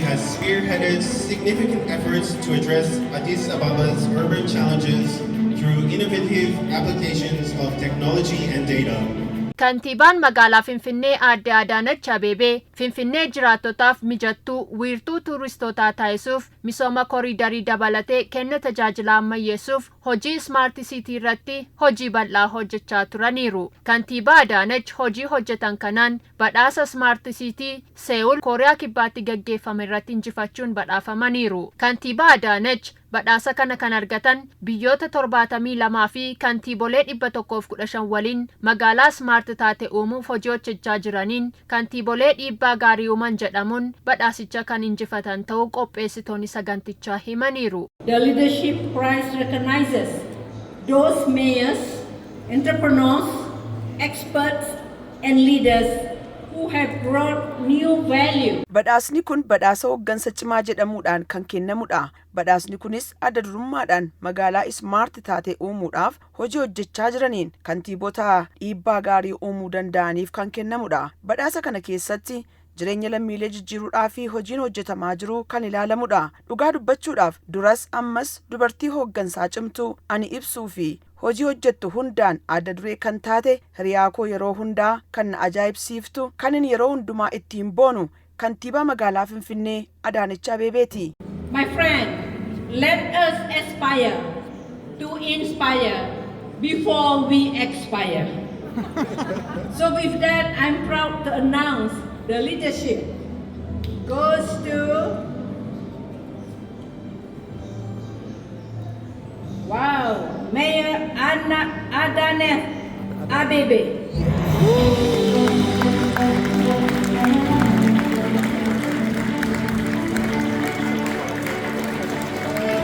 has spearheaded significant efforts to address Addis Ababa's urban challenges through innovative applications of technology and data. Kantiibaan magaalaa Finfinnee Aadde Adaanach Abeebee Finfinnee jiraattotaaf mijattuu, wiirtuu tuuristootaa taasisuuf misooma koriidarii dabalatee kenna tajaajila ammayyeessuuf hojii Smart City irratti hojii bal'aa hojjechaa turaniiru. Kantiibaa Adaanach hojii hojjetan kanaan badhaasa Smart City Seewul Kooriyaa Kibbaatti gaggeeffame irratti injifachuun badhaafamaniiru. Kantiibaa Adaanach badhaasa kana kan argatan biyyoota 72 fi kantiibolee 115 waliin magaalaa Smart taate uumuuf hojii hojjechaa jiraniin kantiibolee dhiibbaa gaarii uuman jedhamuun badhaasicha kan injifatan ta'uu qopheessitoonni sagantichaa himaniiru. The Leadership Prize recognizes those mayors, entrepreneurs, experts, and leaders who have brought new value. Badhaasni kun badhaasa hooggansa cimaa jedhamuudhaan kan kennamudha. Badhaasni kunis adda durummaadhaan magaalaa Smart taate uumuudhaaf hojii hojjechaa jiraniin kantiibota dhiibbaa gaarii uumuu danda'aniif kan kennamudha. Badhaasa kana keessatti jireenya lammiilee jijjiiruudhaa fi hojiin hojjetamaa jiru kan ilaalamudha. Dhugaa dubbachuudhaaf, duras ammas dubartii hooggansaa cimtuu ani ibsuu fi hojii hojjettu hundaan adda duree kan taate, hiriyaa koo yeroo hundaa kan na ajaa'ibsiiftu, kan inni yeroo hundumaa ittiin boonu, kantiibaa magaalaa Finfinnee Adaanech Abeebeeti. My friend, let us aspire to inspire before we expire. So with that, I'm proud to announce the leadership goes to, wow, Mayor Anna Adanech Abebe.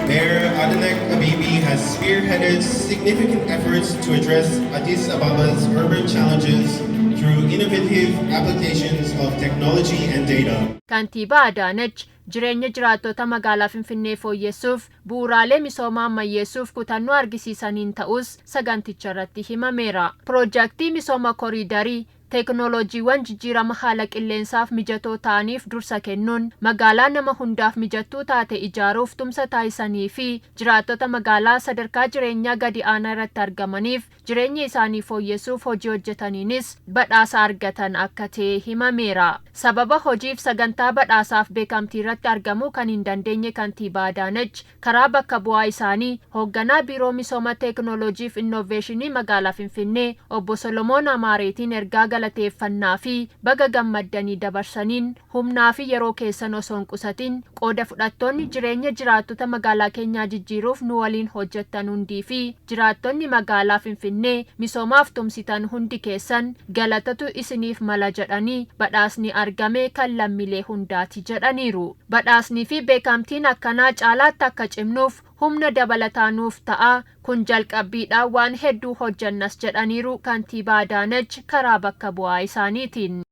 Mayor Adanech Abebe has spearheaded significant efforts to address Addis Ababa's urban challenges through innovative applications of technology and data. Kantiibaa Adaanech jireenya jiraattota magaalaa Finfinnee fooyyessuuf bu'uuraalee misoomaa ammayyeessuuf kutannoo argisiisaniin ta'us saganticha irratti himameera. Piroojaktii misooma koriidarii, teeknooloojiiwwan jijjiirama haala qilleensaaf mijatoo ta'aniif dursa kennuun magaalaa nama hundaaf mijattuu taate ijaaruuf tumsa taasisanii fi jiraattota magaalaa sadarkaa jireenyaa gadi aanaa irratti argamaniif jireenya isaanii fooyyessuuf hojii hojjetaniinis badhaasa argatan akka ta'e himameera. Sababa hojiif sagantaa badhaasaaf beekamtii irratti argamuu kan hin dandeenye kantiibaa Adaanech karaa bakka bu'aa isaanii hoogganaa biiroo misooma teeknooloojiif innoveeshinii magaalaa Finfinnee obbo Solomoon Amaareetiin ergaa galateeffannaa fi baga gammaddanii dabarsaniin, humnaa fi yeroo keessan osoo hin qusatin qooda fudhattoonni jireenya jiraattota magaalaa keenyaa jijjiiruuf nu waliin hojjettan hundii fi jiraattonni magaalaa Finfinnee misoomaaf tumsitan hundi keessan galatatu isiniif mala jedhanii, badhaasni argame kan lammiilee hundaati jedhaniiru. Badhaasnii fi beekamtiin akkanaa caalaatti akka cimnuuf humna dabalataa nuuf ta'a, kun jalqabbiidha, waan hedduu hojjannas jedhaniiru kantiibaa Adaanech karaa bakka bu'aa isaaniitiin.